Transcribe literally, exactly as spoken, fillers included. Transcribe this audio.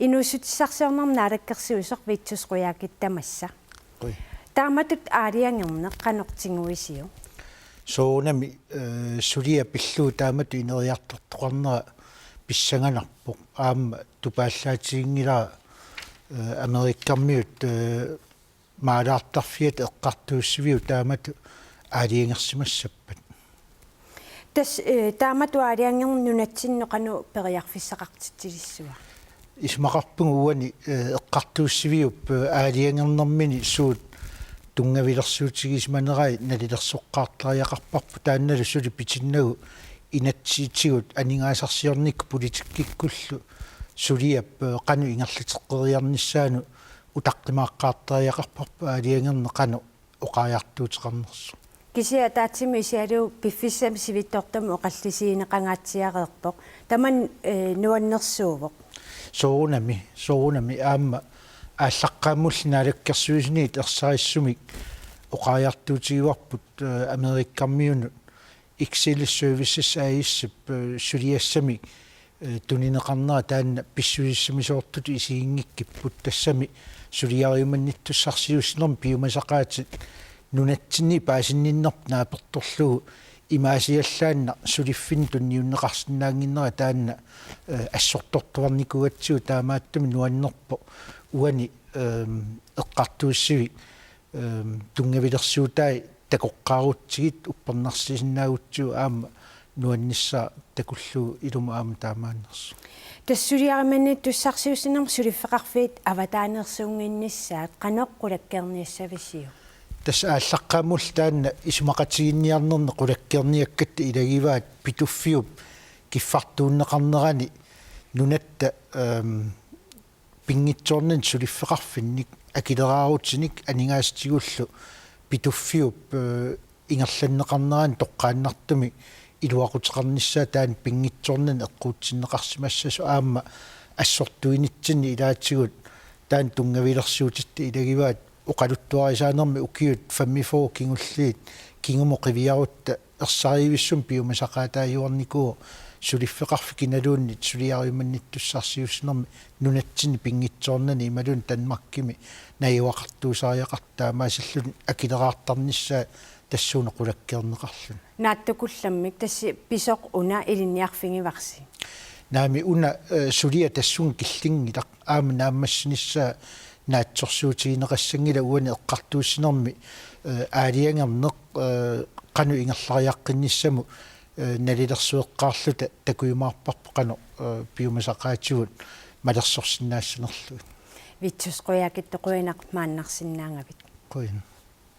Inuussutissarsiornermut naalakkersuisoq Vittus Qujaukitsoq tamassa. Qujan. Taamatut aalajangerneq qanoq tiguisiuk? Soorunami, eh, suliaq pillugu taamatut ineriartortoqarnera pissanganarpoq. Aamma tupaallaatiginngilara, eh, Amerikamiut, eh, maalaartarfiata eqqartuussiviup taamatut aalajangersimassappat. Tassa, eh, taamatut aalajangerneq nunatsinnut qanoq periarfissaqartitsilissava? Isumaqarpunga uani, eh, eqqartuussiviup, eh, aalajangernermini suut tunngavilersuutigisimanerai nalilersoqqaartariaqarparput, taannalu suli pitinnagu inatsisitigut aningaasarsiornikkut politikkikkullu suliap, eh, qanoq ingerlateqqeriarnissaanut utaqqimaaqqaartariaqarparput aalajangerneq qanoq oqariartuuteqarnersoq. Kisianni ataatsimut isigalugu piffissami sivitsortami oqallisigineqangaatsiareerpoq. Tamanna, eh, nuannersuuvoq. Soorunami, soorunami aamma aallaqqaammulli naalakkersuisuniit ersarissumik oqariartuutigivarput, eh, Amerikamiunut Excel Services A/S-ip, eh, suliassamik, eh, tunineqarnera taanna pissusissamisoortutut isiginngikkipput, tassami suliariumannittussarsiuussinermi piumasaqaatit nunatsinni paasinninnerput naapertorlugu imaasiallaannaq suliffinnut tunniunneqarsinnaannginnera taanna, eh, assortortuarnikuugatsigu, taamaattumik nuannerpoq uani, ehm, eqqartuussivik, ehm, tunngavilersuutai takoqqaarutsigit uppernarsisinnaagutsigu aamma nuannissaa takullugu ilumut aamma taamaannersoq. Tassa suliariumannittussarsiuussinermi suliffeqarfiit avataaneersuunnginnissaat qanoq qulakkeerniassavisiuk? Tassa aallaqqaammulli taanna isumaqatigiinniarnerni qulakkeerniakkatta ilagivaat Pituffiup kiffartuunneqarnerani nunatta, ehm, pinngitsoornani suliffeqarfinnik akileraarutinik aningaasatigullu Pituffiup, eh, ingerlanneqarnerani toqqaannartumik iluaquteqarnissaa taanna pinngitsoornani eqquutsinneqarsimassasoq aamma assortuinitsinni ilaatigut taanna tunngavilersuutitta ilagivaat oqaluttuarisaanermi ukiut femogfyrre kingulliit kingumut qiviarutta ersarivissumik piumasaqaataajuarnikuuvoq suliffeqarfik kinaluunniit suliariumannittussarsiuussinermi nunatsinni pinngitsoornani imaluunniit Danmarkimi najugaqartuusariaqartoq taamaasilluni akileraartarnissaa tassuuna qulakkeerneqarluni. Naatsukullammik tassa pisoq una ilinniarfigivarsi? Naamik, una, eh, suliaq tassunga killinngilaq, aamma naammassinissaa naatsorsuutigineqassanngilaq uani eqqartuussinermi, eh, aalajangerneq, eh, qanoq ingerlariaqqinnissamut, eh, nalilersueqqaarluta takujumaarparput qanoq, eh, piumasaqaatigut malersorsinnaassanerlugit. Vittus Qujaukitsoq, qujanaq maannarsinnaagavit. Qujan.